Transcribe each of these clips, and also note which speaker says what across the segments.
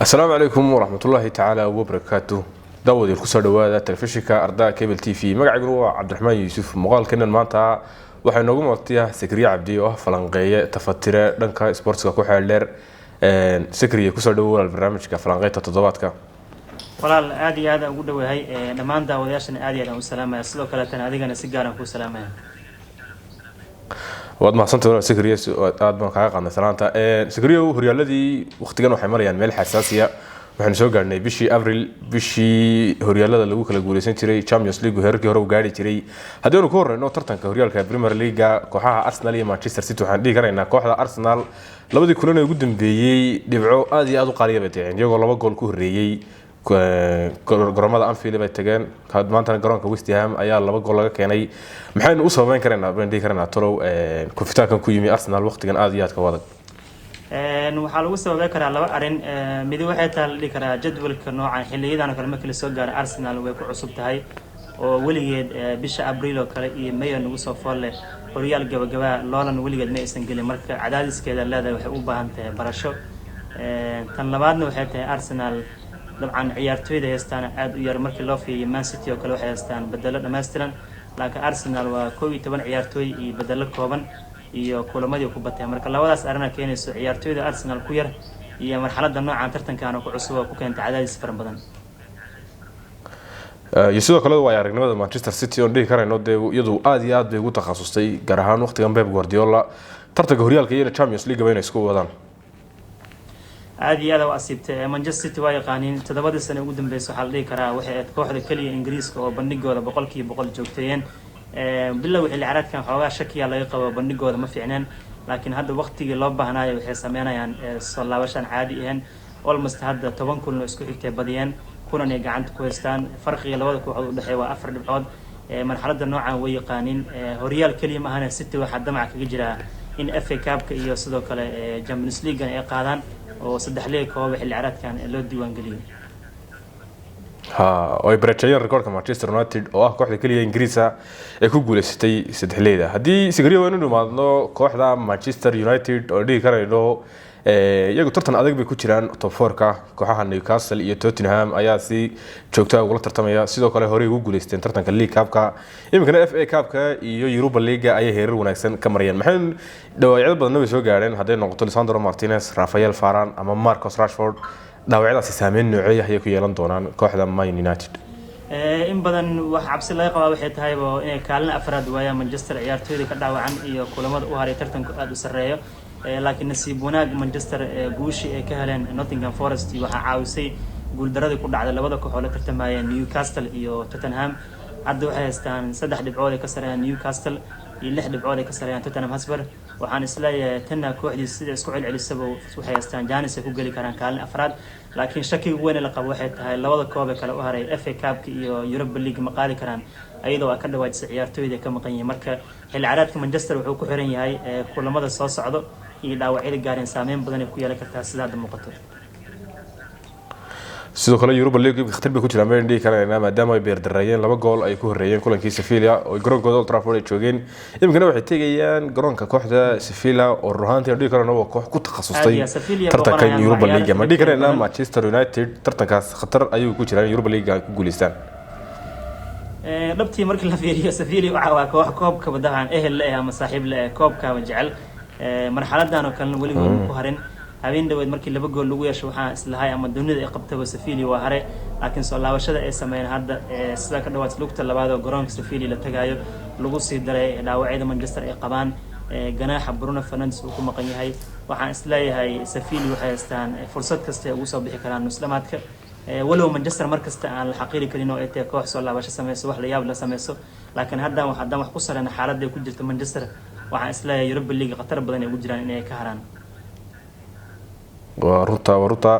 Speaker 1: Asalaamu calaykum waraxmatullaahi tacaala wabarakaatu. Daawadiil, kusoo dhawaada telefishinka Ardaa Cable TV. Magacayguna waa Cabdiraxmaan Yuusuf. Muuqaalkeenan maanta waxaa inoogu martiya Sakriye Cabdi oo ah falanqeeye, tafatire dhanka sportska ku xeeldheer. Sakriye, kusoo dhawo walaal barnaamijka falanqeynta toddobaadka.
Speaker 2: Walaal, aad iyo aad aan ugu dhawahay. Dhammaan daawadayaashana aad iyo aad aan u salaamaya, sidoo kaleetana adigana si gaar aan kuu salaamaya.
Speaker 1: Waad mahadsantay walaal Sakriye, aad baan kaaga qaadnay salaanta. Sakriye, horyaaladii waqtigan waxay marayaan meel xasaasiya. Waxaynu soo gaadhnay bishii Abril, bishii horyaalada lagu kala guuleysan jiray, Champions League heerarkii hore u gaari jiray. Haddii aynu ku horeyno tartanka horyaalka Premier League, kooxaha Arsenal iyo Manchester City, waxaan dhihi karaynaa kooxda Arsenal labadii kulan ee ugu dambeeyey dhibco aad iyo aad u qaaliya bay tageen, iyagoo 2 gool ku horreeyey. Garoomada Anfield bay tageen, maantana garoonka West Ham ayaa 2 gool laga keenay. Maxaynu u sababeyn karaynaa, baynu dhihi karaynaa, tolow kufitaankan ku yimi Arsenal waqtigan aad iyo aadka u adag?
Speaker 2: Waxaa lagu sababey karaa laba arrin. Midi waxay tahay, la dhihi karaa, jadwalka noocan xiliyadan oo kale markii lasoo gaaro Arsenal way ku cusub tahay, oo weligeed bisha Abriil oo kale iyo May oo nagu soo fool leh horyaal gabagabaa loolan weligeed ma aysan gelin. Marka cadaadiskeeda leedahay, waxay u baahan tahay barasho. Tan labaadna waxay tahay, Arsenal dabcan ciyaartooyda haystaan aada u yar markii loo fiiriyo Man City oo kale. Waxay haystaan bedelo dhammaystiran, laakiin Arsenal waa 11 ciyaartooy iyo bedelo kooban iyo kulamadii ku batay. Marka labadaas arrina keenayso, ciyaartooyda Arsenal ku yar iyo marxaladda noocan tartankaana ku cusub oo ku keenta cadaadis fara badan.
Speaker 1: Iyo sidoo kale waay aragnimada Manchester City oon dhihi karayno dee iyadu aad iyo aad bay ugu takhasustay, gaar ahaan waqtigan Pep Guardiola, tartanka horyaalka iyo Champions League ba inay isku wadaan.
Speaker 2: Aada iyo aada u asiibtay. Manchester City waa yaqaaniin, 7dii sane ugu dambeysa waxaa la dhihi karaa waxay ahayd kooxda keliya Ingiriiska oo bandhigooda 100% joogteeyeen. Bilowga xilli ciyaareedkan xoogaa shakiya laga qabo, bandhigooda ma fiicneen, laakiin hadda waqtigii loo baahnaayo waxay sameynayaan soo laabashaan caadi ahayn. Almost hadda 10 kulan oo isku xigtay badiyeen, kulan ay gacanta ku haystaan. Farqiga labada kooxood udhexeeya waa 4 dhibcood. Marxaladda noocan way yaqaaniin. Horyaal keliya maahane, City waxaa damaca kaga jiraa in FA Cupka iyo sidoo kale Champions Leaguean ay qaadaan, oo saddex leeg kooba xilli ciyaareedkan loo diiwaangeliyay.
Speaker 1: Ha, oo ay bareejeeyeen rekoorka Manchester United oo ah kooxda keliya Ingiriisa ee ku guuleysatay saddexleyda. Haddii Sigariyo waynu dhimaadno kooxda Manchester United oo dhihi karayno iyagu tartan adag bay ku jiraan, top fourka kooxaha Newcastle iyo Tottenham ayaa si joogta ugula tartamaya. Sidoo kale horey ugu guuleysteen tartanka League Cupka, iminkana FA Cupka iyo Europa League ayay heerar wanaagsan ka marayaan. Maxay dhawaacyada badanna way soo gaadheen, hadday noqoto Lisandro Martinez, Rafael Varane ama Marcus Rashford. Dhaawacyadaasi saameyn noocee ayay ku yeelan doonaan kooxda Man United?
Speaker 2: In badan wax cabsi laga qabaa waxay tahayba inay kaalin afraad waayaan Manchester, ciyaartooyda ka dhaawacan iyo kulamada u haray tartanku aada u sarreeyo. Laakiin nasiib wanaag Manchester guushii ay ka heleen Nottingham Forest waxaa caawisay guuldaradii ku dhacday labada kooxoo la tartamayeen, Newcastle iyo Tottenham. Hadda waxay haystaan 3 dhibcood ay ka sareeyaan Newcastle iyo 6 dhibcood ay ka sareeyaan Tottenham Hotspur. Waxaan isleeyahay tanna kooxdiis sida isku celcelisaba waxay haystaan chance ay ku geli karaan kaalin afraad. Laakiin shakiga weyn la qabo waxay tahay labada koob ee kale u haray, FA Cupka iyo Europa League, ma qaadi karaan ayadoo ay ka dhawaajisay ciyaartooyda ka maqan yihiin? Marka xilli ciyaareedka Manchester wuxuu ku xiran yahay kulamada soo socdo iyo dhaawacyada gaareen, saameyn badan ay ku yeelan kartaa sida hadda muuqato.
Speaker 1: Sidoo kale Europa League khatar bay ku jiraan baynu dhihi karaynaa, maadaama ay beerdareeyeen, 2 gool ay ku horreeyeen kulankii Sevilla oo garoonkooda Old Trafford ay joogeen. Iminkana waxay tegayaan garoonka kooxda Sevilla oo run ahaantii aan dhihi karayno waa koox ku takhasustay tartanka Europa League. Ma dhihi karaynaa Manchester United tartankaas khatar ayuu ku jiraan, Europa League ay ku guuleystaan?
Speaker 2: Dhabtii markii la fiiriyo, Sevilla waxa waa koox koobkaba dabcan ehel la eh ama saaxiib la eh, koobkaaba jecel. Marxaladan oo kalena weligood ku harin. Habeen dhaweed markii 2 gool lagu yeesho waxaan islahay ama dunida ay qabtaba Sevilla waa hare, laakiin soo laabashada ay sameeyeen hadda, sida ka dhawaad lugta labaad oo garoonka Sevilla la tagaayo, lagu sii daray dhaawacyada Manchester ay qabaan, ganaaxa Bruno Fernandes uu ku maqan yahay, waxaan isleeyahay Sevilla waxay haystaan fursad kasta ay ugu soo bixi karaan nusdhamaadka, walow Manchester mar kasta aan la xaqiiri karin oo ay tahay koox soo laabasho sameyso, wax la yaab la sameyso. Laakiin haddaan haddaan wax ku sareyna xaaladda ay ku jirto Manchester, waxaan isleeyahay Europa League khatar badan ay ugu jiraan inay ka haraan.
Speaker 1: Waa runta, waa runta.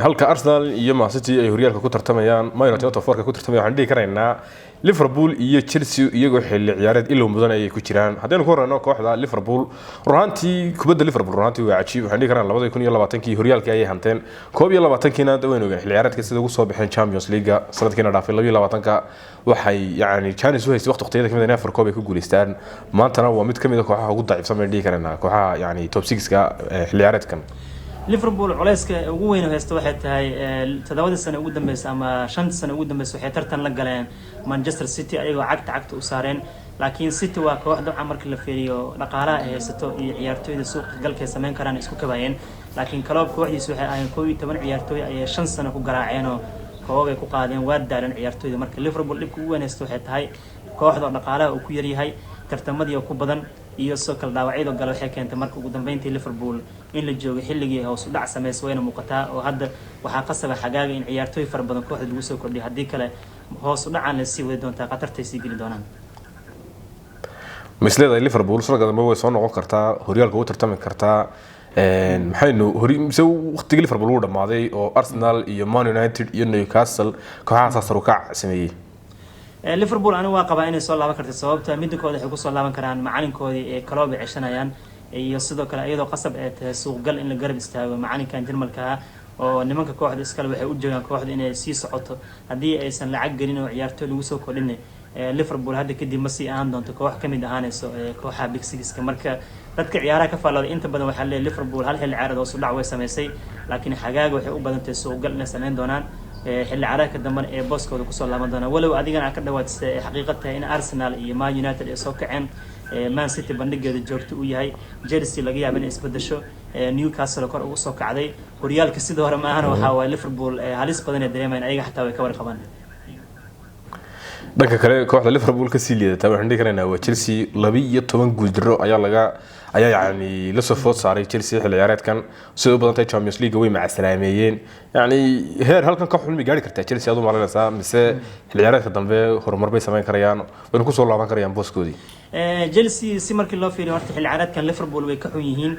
Speaker 1: Halka Arsenal iyo Man City ay horyaalka ku tartamayaan, Man United top fourka ku tartamayaan, waxaan dhihi karaynaa Liverpool iyo Chelsea iyagoo xilli ciyaareed ilow mudan ayay ku jiraan. Haddaynu ku horeyno kooxda Liverpool, run ahaantii kubadda Liverpool run ahaantii waa cajiib. Waxaan dhihi karnaa 2020kii horyaalkii ayay hanteen, 21kiina waynu ogeen xilli ciyaareedka sida ugu soo baxeen Champions League. Sanadkiina dhaafay 22ka waxay yacni chance u haystay waqti waqtiyada kamid ah inay afar koob ay ku guuleystaan. Maantana waa mid kamid ah kooxaha ugu daciifsan baynu dhihi karaynaa, kooxaha yacni top sixka xilli ciyaareedkan.
Speaker 2: Liverpool culeyska ugu weyn haysta waxay tahay 7dii sano ugu dambeysa ama 5-tii sano ugu dambeysa waxay tartan la galeen Manchester City, ayagoo cagta cagta u saareen. Laakiin City waa koox dabcan marka la fiiriyo dhaqaalaha ay haysato iyo ciyaartooyda suuqa galkay sameyn karaan isku kabayeen. Laakiin Klopp kooxdiisa waxay ahayn 11 ciyaartooy ayay 5 sano ku garaaceenoo koobabay ku qaadeen, waa daalan ciyaartooyda. Marka Liverpool dhibka ugu weyn haysta waxay tahay kooxda dhaqaalaha uu ku yaryahay, tartamadii oo ku badan iyo soo kale dhaawacyadoo gale. Waxay keentay marka ugu dambeyntii Liverpool in la joogo xilligii hoos u dhac sameys, wayna muuqataa oo hadda waxaa qasaba xagaaga in ciyaartooy fara badan kooxda lagu soo kordhiyo. Haddii kale hoos u dhacaan la sii wadi doontaa, khatartay sii geli doonaan.
Speaker 1: Ma isleedahay Liverpool sanadka dambe way soo noqon kartaa, horyaalka u tartami kartaa? Maxaynu hori mise waqtigii Liverpool wuu dhamaaday oo Arsenal iyo Man United iyo Newcastle kooxahaas sare u kac sameeyey?
Speaker 2: Liverpool anigu waa qabaa inay soo laaban karto. Sababta midda kooda waxay kusoo laaban karaan macalinkoodii ee Klopp ay ceshanayaan, iyo sidoo kale iyadoo qasab ay tahay suuqgal in la garab istaago macalinkan Jarmalka ah oo nimanka kooxda iskale waxay u joogaan kooxda inay sii socoto. Haddii aysan lacag gelin oo ciyaartooy lagu soo kordhin, Liverpool hadda kadib ma sii ahaan doonto koox kamid ahaanayso kooxaha Big Sixka. Marka dadka ciyaaraha ka faallooda inta badan waxaa leeyahay Liverpool hal xilli ciyaareed hoos u dhac way samaysay, laakiin xagaaga waxay u badantay suuqgal inay sameyn doonaan, xilli ciyaareedka dambena ee booskooda kusoo laaban doonaan. Walow adigana aad ka dhawaajisay ay xaqiiqo tahay in Arsenal iyo Man United ay soo kaceen, Man City bandhigeeda joogto uu yahay, Chelsea laga yaaba inay isbedesho, Newcastle kor ugu soo kacday. Horyaalka sidii hore maahana, waxaa waaye Liverpool halis badan ay dareemayaan, ayaga xataa way ka warqabaan.
Speaker 1: Dhanka kale, kooxda Liverpool kasii liidata waxaan dhihi karaynaa waa Chelsea. 12 guuldaro ayaa laga ayaa yani lasoo food saaray Chelsea xilli ciyaareedkan. Siday u badan tahay Champions League way macasalaameeyeen. Yani heer halkan ka xun ma gaari kartaa Chelsea aad u malaynaysaa, mise xilli ciyaareedka dambe horumar bay samayn karayaan, wayna kusoo laaban karayaan booskoodii?
Speaker 2: Chelsea si markii loo fiiriyo horta xilli ciyaareedkan Liverpool way ka xun yihiin,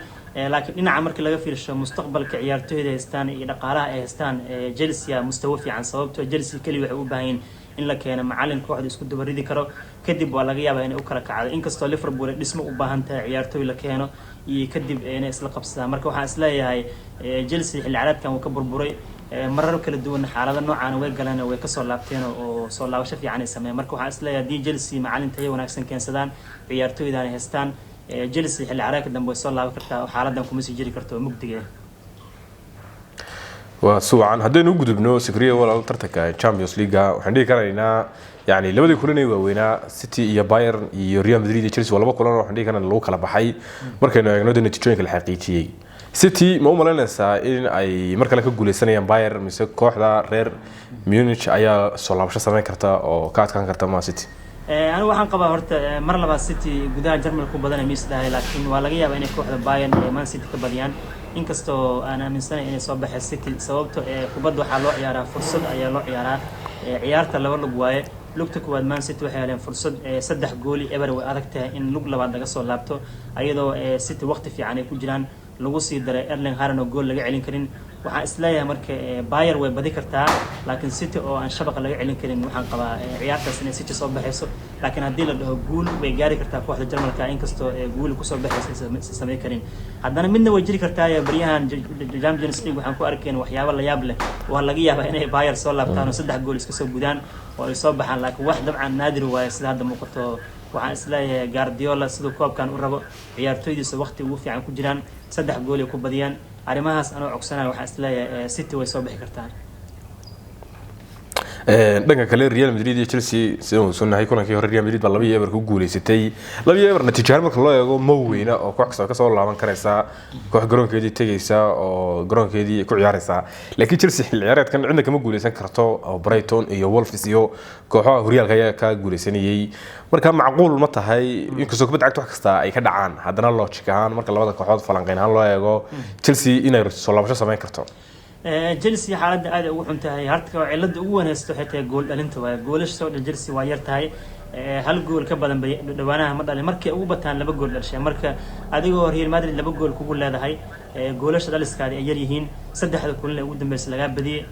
Speaker 2: laakiin dhinaca markii laga fiirsho mustaqbalka ciyaartooyda haystaan iyo dhaqaalaha ay haystaan, Chelsea mustawo fiican. Sababtoo Chelsea keliya waxay u baahan yihiin in la keeno macalin kooxda isku dabaridi karo, kadib waa laga yaabaa inay u kala kacdo. Inkastoo Liverpool ay dhismo u baahan tahay, ciyaartooy la keeno iyo kadib inay isla qabsadaan. Marka waxaan isleeyahay Chelsea xilli ciyaareedkan wuu ka burburay, marar kala duwan xaalado noocaana way galeen, way kasoo laabteen oo soo laabasho fiican ay sameeyeen. Marka waxaan isleeyahay haddii Chelsea macalin tayo wanaagsan keensadaan, ciyaartooydan ay haystaan, Chelsea xilli ciyaareedka dambe way soo laaban kartaa oo xaaladan kuma sii jiri karto mugdiga.
Speaker 1: Waa si wacan. Haddaynu u gudubno, Sakriya walaal, tartanka Champions League, waxaan dhihi karaynaa yani labadii kulan ee waaweynaa, City iyo Bayern iyo Real Madrid iyo Chelsea, waa laba kulan oo waxaan dhihi karnaa lagu kala baxay. Markaynu eegno dee natiijooyinka la xaqiijiyey, City ma u malaynaysaa in ay mar kale ka guuleysanayaan Bayern, mise kooxda reer Munich ayaa soo laabasho sameyn karta oo ka adkaan karta Man City?
Speaker 2: Anigu waxaan qabaa horta mar labaad City gudaha Jarmalka ku badanay miis dhahay, laakiin waa laga yaabaa inay kooxda Bayern ee Man City ka badiyaan, inkastoo aan aaminsanay inay soo baxay City. Sababto ee kubadda waxaa loo ciyaaraa fursad ayaa loo ciyaaraa. Ciyaarta laba lug waaye. Lugta kuwaad Man City waxay heleen fursad 3-0 way adag tahay in lug labaad laga soo laabto, ayadoo City waqti fiican ay ku jiraan, lagu sii daray Erling Haaland oo gool laga celin karin. Waxaan isleeyahay marka Bayern way badi kartaa, laakiin City oo aan shabaqa laga celin karin, waxaan qabaa ciyaartaas inay City soo baxayso. Laakiin haddii la dhaho guul way gaari kartaa kooxda Jarmalka, inkastoo guul kusoo baxaysa aysan samayn karin, haddana midna way jiri kartaa. Baryahan Champions League waxaan ku arkayn waxyaabo la yaab leh. Waa laga yaabaa inay Bayern soo laabtaan oo 3 gool iska soo gudaan oo ay soo baxaan, laakiin wax dabcan naadir waaye sida hadda muuqato. Waxaan isleeyahay Guardiola siduu koobkan u rabo, ciyaartooydiisa waqti ugu fiican ku jiraan, 3 gool ay ku badiyaan, arrimahaas anoo cogsanaya, waxaan isleeyahay City way soo bixi kartaa.
Speaker 1: Dhanka kale, Real Madrid iyo Chelsea, sidaan ogsoonnahay, kulankii hore Real Madrid baa 2-0 ku guuleysatay. 2-0 natiijo marka loo eego ma weyna oo koox kasta kasoo laaban karaysa, koox garoonkeedii tegaysa oo garoonkeedii ku ciyaaraysa. Laakiin Chelsea xilli ciyaareedkan cidna kama guuleysan karto oo Brighton iyo Wolves iyo kooxaha horyaalka ayaa ka guuleysanayay. Marka macquul ma tahay, inkastoo kubadda cagta wax kasta ay ka dhacaan, haddana logic ahaan marka labada kooxood falanqeyn ahaan loo eego, Chelsea inay soo laabasho samayn karto?
Speaker 2: Chelsea xaaladda aad ay ugu xun tahay. Harta cilada ugu wanaagsan waxay tahay gool dhalinta waaye. Goolasha soo dhan Chelsea waa yar tahay, hal gool ka badan bay dhawaanaha ma dhalin, markay ugu bataan laba gool dhashay. Marka adigoo Real Madrid laba gool kugu leedahay, goolasha dhaliskaadi ay yar yihiin, saddexda kulan ee ugu dambeysa lagaa badiyey,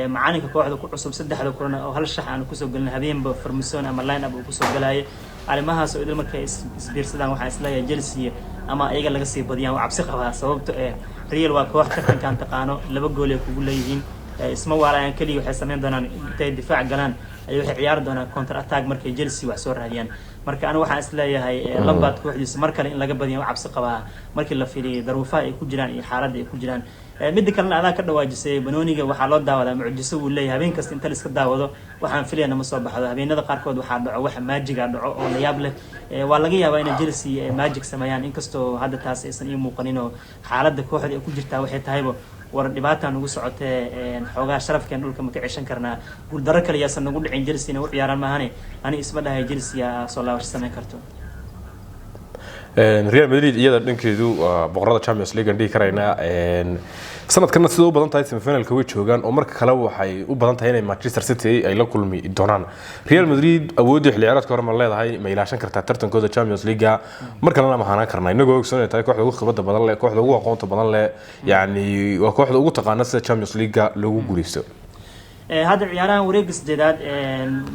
Speaker 2: macalinka kooxda ku cusub saddexda kulan oo hal shax aan kusoo gelin, habeenba formation ama line up uu kusoo galayay, arrimahaas oo idil markay isbiirsadaan, waxaan isleeyahay Chelsea ama ayaga laga sii badiyaan waa cabsi qabaa. Sababto ee Real waa koox tartankan taqaano, laba gool ay kugu leeyihiin. Isma waalayaan keliya, waxay sameyn doonaan intay difaac galaan ay waxay ciyaari doonaan counter attack markay Chelsea wax soo raadiyaan. Marka aniga waxaan isleeyahay Lampard kooxdiisa mar kale in laga badiyo u cabsi qabaa markii la fiiriyay daruufaha ay ku jiraan iyo xaaladda ay ku jiraan. Midda kalena, adaa ka dhawaajisay, banooniga waxaa loo daawadaa mucjiso wuu leeyahay. Habeen kasta inta la iska daawado waxaan filayana ma soo baxdo. Habeenada qaarkood waxaa dhaco wax magic-ga dhaco oo la yaab leh. Waa laga yaabaa inay Chelsea magic sameeyaan, inkastoo hadda taas aysan ii muuqanin oo xaaladda kooxda ay ku jirtaa waxay tahayba war dhibaataan ugu socotee, xoogaa sharafkeen dhulka ma ka ceshan karnaa? Guuldaro kale yaasan nagu dhicin. Chelsea inay u ciyaaraan maahane, ani isma dhahay Chelsea aa soo laabasho sameyn karto.
Speaker 1: Real Madrid iyada dhankeedu waa boqorada Champions League aan dhihi karaynaa. Sanadkanna sida u badan tahay semifinalka way joogaan, oo marka kale waxay u badan tahay inay Manchester City ay la kulmi doonaan. Real Madrid awooddii xilli ciyaareedka hore ma leedahay? Ma ilaashan kartaa tartankooda Champions League? Mar kalena ma hanaan karnaa, inagoo ogsoon inay tahay kooxda ugu khibradda badan leh, kooxda ugu aqoonta badan leh, yacni waa kooxda ugu taqaana sida Champions League loogu guuleysto?
Speaker 2: Hadda ciyaarahan wareegga sideedaad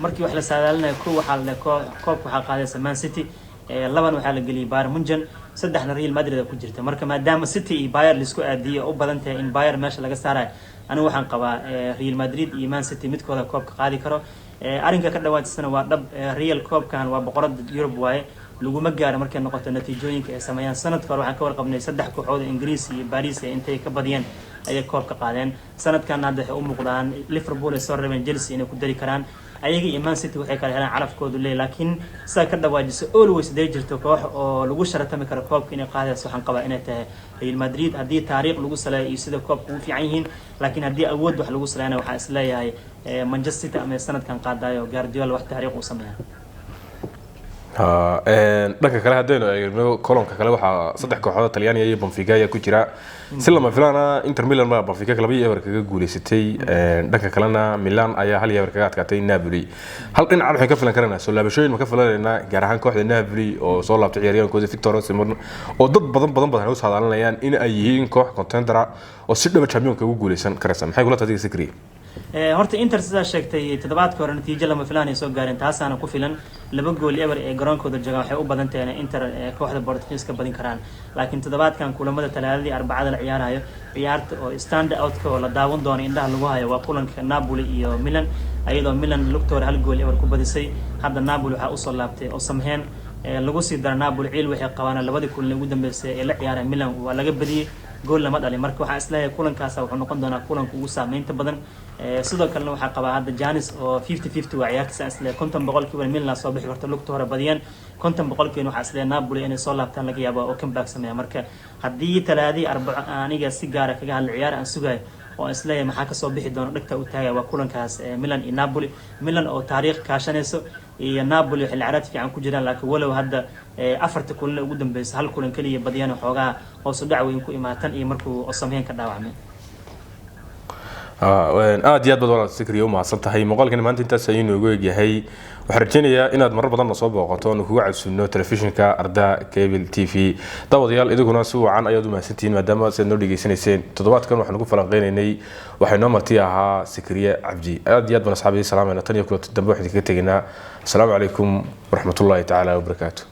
Speaker 2: markii wax la saadaalinayo, kow waxaa la koobka waxaa qaadaysa Man City, laban waxaa la geliyay Bayern Munchen, saddexna Real Madrid ku jirta. Marka maadaama City iyo Bayern laisku aadiyay oo u badan tahay in Bayern meesha laga saarayo, anigu waxaan qabaa Real Madrid iyo Man City midkooda koobka qaadi karo. Arrinka ka dhawaajisana waa dhab. Real koobkan waa boqorada Yurub waaye, laguma gaaro markay noqoto natiijooyinka ay sameeyaan. Sanadka hore waxaan ka warqabnay saddex kooxood, Ingiriis iyo Paris, ee intay ka badiyeen ayay koobka qaadeen. Sanadkan hadda waxay u muuqdaan Liverpool ay soo rabeen, Chelsea inay ku dari karaan. Ayaga iyo Man City waxay kala helaan calafkoodu leeyahy. Laakiin sidaa ka dhawaajiso, always haday jirto koox oo lagu sharatami karo koobka inay qaadayso, waxaan qabaa inay tahay Real Madrid, haddii taariikh lagu saleeyo iyo sida koobka ugu fiican yihiin. Laakiin haddii awood wax lagu saleeyana, waxaan isleeyahay Manchester City ama sanadkan qaadayo Guardiola wax taariikh uu sameeya.
Speaker 1: Dhanka kale haddaynu eegno kolonka kale, waxaa saddex kooxood, Talyaaniga iyo Benfica ayaa ku jira. Si lama filaana Inter Milan baa Benfica 2-0 kaga guuleysatay. Dhanka kalena Milan ayaa 1-0 kaga adkaatay Napoli. Hal dhinacan waxay ka filan karaynaa soo laabashooyin ma ka filanaynaa, gaar ahaan kooxda Napoli oo soo laabtay ciyaaryahankooda Victor Osimhen, oo dad badan badan badan ay u saadaalinayaan in ay yihiin koox contender oo si dhaba championka ugu guuleysan karaysa? Maxay kula tahay adiga, Sikri?
Speaker 2: Horta Inter sidaa sheegtay, toddobaadka hore natiijo lama filaan ay soo gaareen, taasaana ku filan. 2-0 ee garoonkooda joogaan, waxay u badan tahay inay Inter kooxda Bortugiiska badin karaan. Laakiin toddobaadkan kulamada Talaadadii, Arbacada la ciyaarayo, ciyaarta oo stand outka oo la daawan doono, indhaha lagu hayo, waa kulanka Napoli iyo Milan, ayadoo Milan lugta hore 1-0 ku badisay. Hadda Napoli waxaa usoo laabtay Osimhen, lagu sii dara Napoli ciil waxay qabaan labadii kulan ugu dambeysay ee la ciyaareen Milan waa laga badiyey, gool lama dhalin. Marka waxaan isleeyahay kulankaasa wuxuu noqon doonaa kulanka ugu saameynta badan. Sidoo kalena waxaa qabaa hadda chance oo 50-50 waa ciyaartiisa. Aan isleeyahay 50% Milan soo bixi karto, lugta hore badiyaan, 50% waxaa isleeyahay Napoli inay soo laabtaan laga yaabo oo comeback sameeya. Marka haddii Talaadii, Arbaco aniga si gaara kaga hadla, ciyaar aan sugayo oo aan isleeyahay maxaa kasoo bixi doona, dhegta u taagaya, waa kulankaas Milan iyo Napoli. Milan oo taariikh kaashanayso iyo Napoli xilli ciyaareed fiican ku jiraan, laakiin walow hadda afarta kulan ugu dambeysa hal kulan keliya badiyaan, xoogaa hoos u dhac weyn ku imaatan iyo markuu Osimhen ka dhaawacmay.
Speaker 1: Aad iyo aad baad walaal Sikriya u mahadsan tahay. Muuqaalkani maanta intaas ayuu inoogu egyahay. Waxaan rajeynayaa inaad marar badan soo booqato oonu kuga casuuno telefishinka Arda Cable TV. Daawadayaal, idiguna si wacan ayaad u mahadsantihiin maadaama sidaad noo dhegeysanayseen. Toddobaadkan waxaanu ku falanqeynaynay, waxay noo marti ahaa Sikriye Cabdi. Aad iyo aad baan asxaabii salaamayna. Tan iyo kulanti dambe waxaan idinkaga tegaynaa asalaamu calaykum waraxmatullaahi tacaala wabarakaatu.